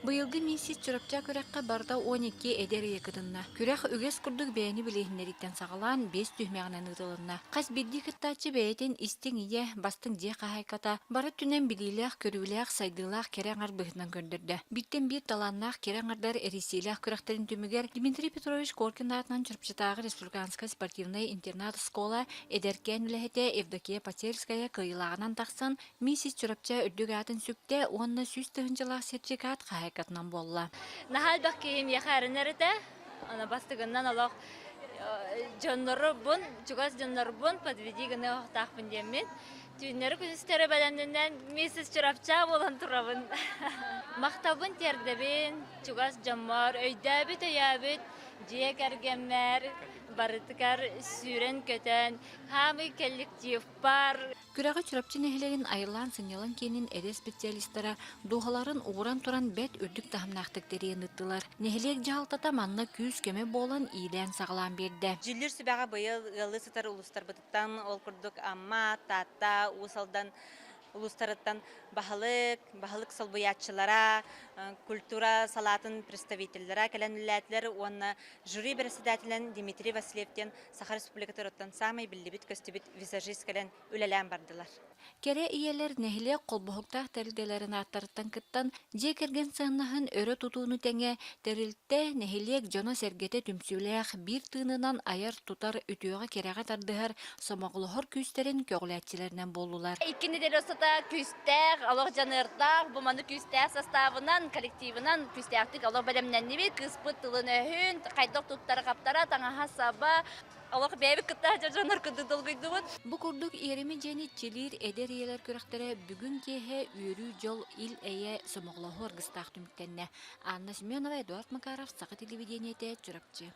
Быйылгы Миссис Чурапча күрэххэ барыта 12 эдэр ийэ кытынна. Күрэх үгэс курдук бэйэни билиһиннэрииттэн саҕалаан биэс түһүмэҕинэн ыытылынна. Хас биирдии кыттааччы бэйэтин истиҥ ийэ, бастыҥ дьиэ хаһаайката, бары өттүнэн билиилээх-көрүүлээх, сайдыылаах кэрэ аҥар быһыытынан көрдөрдө. Бииртэн биир талааннаах кэрэ аҥардар эрийсиилээх күрэхтэрин түмүгэр Дмитрий Петрович Коркин аатынан Чурапчытааҕы республиканскай спортивнай интернат-оскуола эдэркээн үлэһитэ Евдокия Потельская кыайыылааҕынан тахсан, Миссис Чурапча үрдүк аатын сүктэ уонна 100 тыһыынчалаах сертификат хаһаайкатынан буолла. Наһаа элбэх киһи миэхэ эрэнэр этэ. Аны бастыгынан олох дьоннорбун, чугас дьоннорбун подведи гына охтаахпын диэммин. Түүннэри күнүстэри бэлэмнэнэн миссис Чурапча буолан турабын. Махталбын тиэрдэбин чугас дьоммор, өйдөөбүт өйөөбүт дьиэ кэргэммэр барытыгар сүүрэн-көтөн, хаамый коллективпар. Күрэҕи Чурапчы нэһилиэгин Айыллаан сынньалаҥ киинин эдэр специалистара дууһаларын ууран туран бэрт үрдүк таһымнаахтык тэрийэн ыыттылар. Нэһилиэк дьаһалтата манна күүс-көмө буолан иилээн-саҕалаан биэрдэ. Дьүүллүүр сүбэҕэ быйыл ыаллыы сытар улуустарбытыттан, ол курдук Амма, Таатта, Уус Алдан улуустарыттан баһылык, баһылык солбуйааччылара, культура салаатын представителлэрэ кэлэн үлэлээтилэр уонна жюри председателинэн Дмитрий Васильев диэн Саха Республикатыттан саамай биллибит-көстүбүт визажист кэлэн үлэлээн бардылар. Кэрэ ийэлэр нэһилиэк холбоһуктаах тэрилтэлэрин ааттарыттан кыттан, дьиэ кэргэн сыаннаһын өрө тутууну тэҥэ, тэрилтэ, нэһилиэк дьоно-сэргэтэ түмсүүлээх, биир тыынынан айар-тутар, үтүөҕэ-кэрэҕэ тардыһар, сомоҕолоһор күүстэрин көҕүлээччилэринэн буоллулар. Икки нэдиэлэ устата күүстээх, олох дьаныардаах, бу маны күүстээх составынан, коллективынан күүстээхтик олох бэлэмнэннибит. Кыыспыт тылын-өһүн, хайдах туттара-хаптара, таҥаһа-саба, олох бэйэбит кытта дьоннор курдук долгуйдубут. Бу курдук иэримэ дьиэни иччилиир эдэр ийэлэр күрэхтэрэ бүгүн киэһэ үөрүү-дьол, ил-эйэ, сомоҕолоһуу аргыстаах түмүктэннэ. Анна Семенова, Эдуард Макаров, Саха телевидениетэ, Чурапчы.